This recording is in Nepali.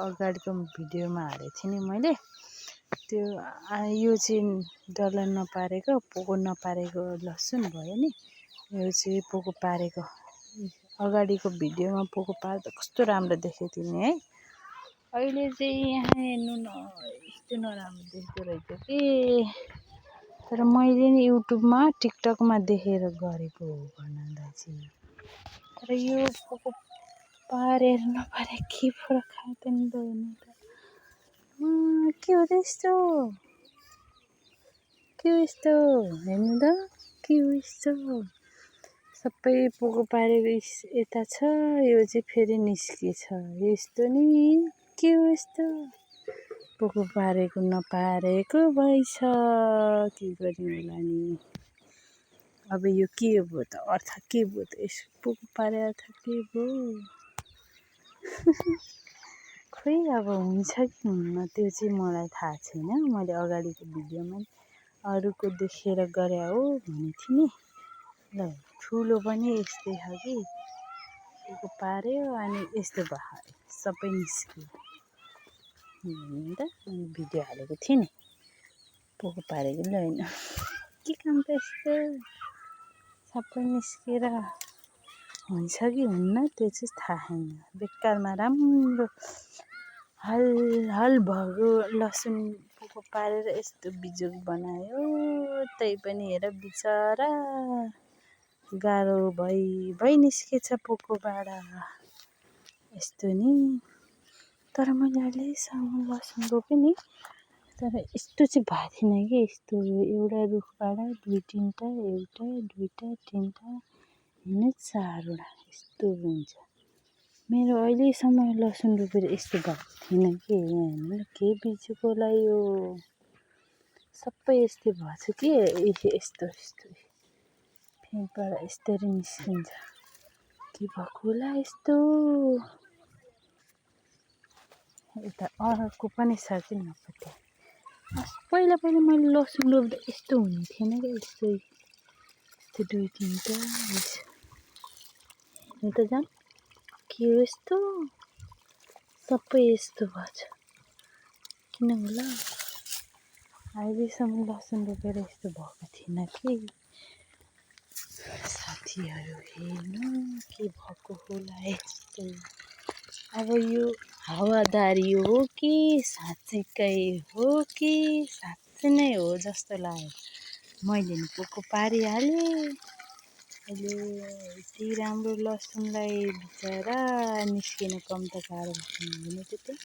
अगाडिको भिडियोमा हालेको थिएँ नि मैले त्यो यो चाहिँ डल्ला नपारेको पोको नपारेको लसुन भयो नि। यो चाहिँ पोको पारेको अगाडिको भिडियोमा पोको पार्दा कस्तो राम्रो देखेको थिएँ नि है। अहिले चाहिँ यहाँ हेर्नु न यस्तो नराम्रो देख्दो रहेछ कि तर मैले नि युट्युबमा टिकटकमा देखेर गरेको हो बनाउँदा चाहिँ। तर यो पोको पारेर नपारे के फरक खायो नि बहिनी त के हो त यस्तो के हो यस्तो हेर्नु त के हो यस्तो सबै पोको पारेको यता छ यो चाहिँ फेरि निस्केछ यस्तो नि के हो यस्तो पोको पारेको नपारेको भएछ के गर्ने होला नि। अब यो के भयो त अर्थ के भयो त यसो पोको पारे अर्थ के भयो खोइ अब हुन्छ कि हुन्न त्यो चाहिँ मलाई थाहा छैन। मैले अगाडिको भिडियोमा अरूको देखेर गरे हो भनेको थिएँ नि। ल ठुलो पनि यस्तै खालको पोको पार्यो अनि यस्तो भयो सबै निस्क्यो हेर्नु त भिडियो हालेको थिएँ नि पोको पारेको ल होइन के काम त यस्तो सबै निस्केर हुन्छ कि हुन्न त्यो चाहिँ थाहा छैन। बेकारमा राम्रो हल भएको लसुन पोको पारेर यस्तो बिजोग बनायो त्यही पनि हेर बिचरा गाह्रो भई निस्केछ पोकोबाट यस्तो नि। तर मैले अहिलेसम्म लसुन रोपेँ नि तर यस्तो चाहिँ भएको थिएन कि यस्तो एउटा रुखबाट दुई तिनवटा एउटा दुईवटा तिनवटा होइन 4वटा यस्तो हुन्छ। मेरो अहिलेसम्म लसुन रोपेर यस्तो भएको थिएन कि यहाँ हेर्नु के बिजोग होला यो सबै यस्तै भएछ कि यस्तो यस्तो फेदबाट यस्तरी निस्किन्छ के भएको होला यस्तो यता अर्को पनि छ कि नपत्या पहिला मैले लसुन रोप्दा यस्तो हुने थिएन क्या यस्तो दुई तिनवटा हेर्नु त झन् के हो यस्तो सबै यस्तो भएछ किन होला अहिलेसम्म लसुन रोपेर यस्तो भएको थिएन कि साथीहरू हेर्नु के भएको होला यस्तो। अब यो हावादारी हो कि साँच्चीकै हो कि साँच्चै नै हो जस्तो लाग्यो। मैले नि पोको पारिहालेँ अहिले यति राम्रो लसुनलाई बिचरा निस्किनु कम त गाह्रो लाग्ने होइन त।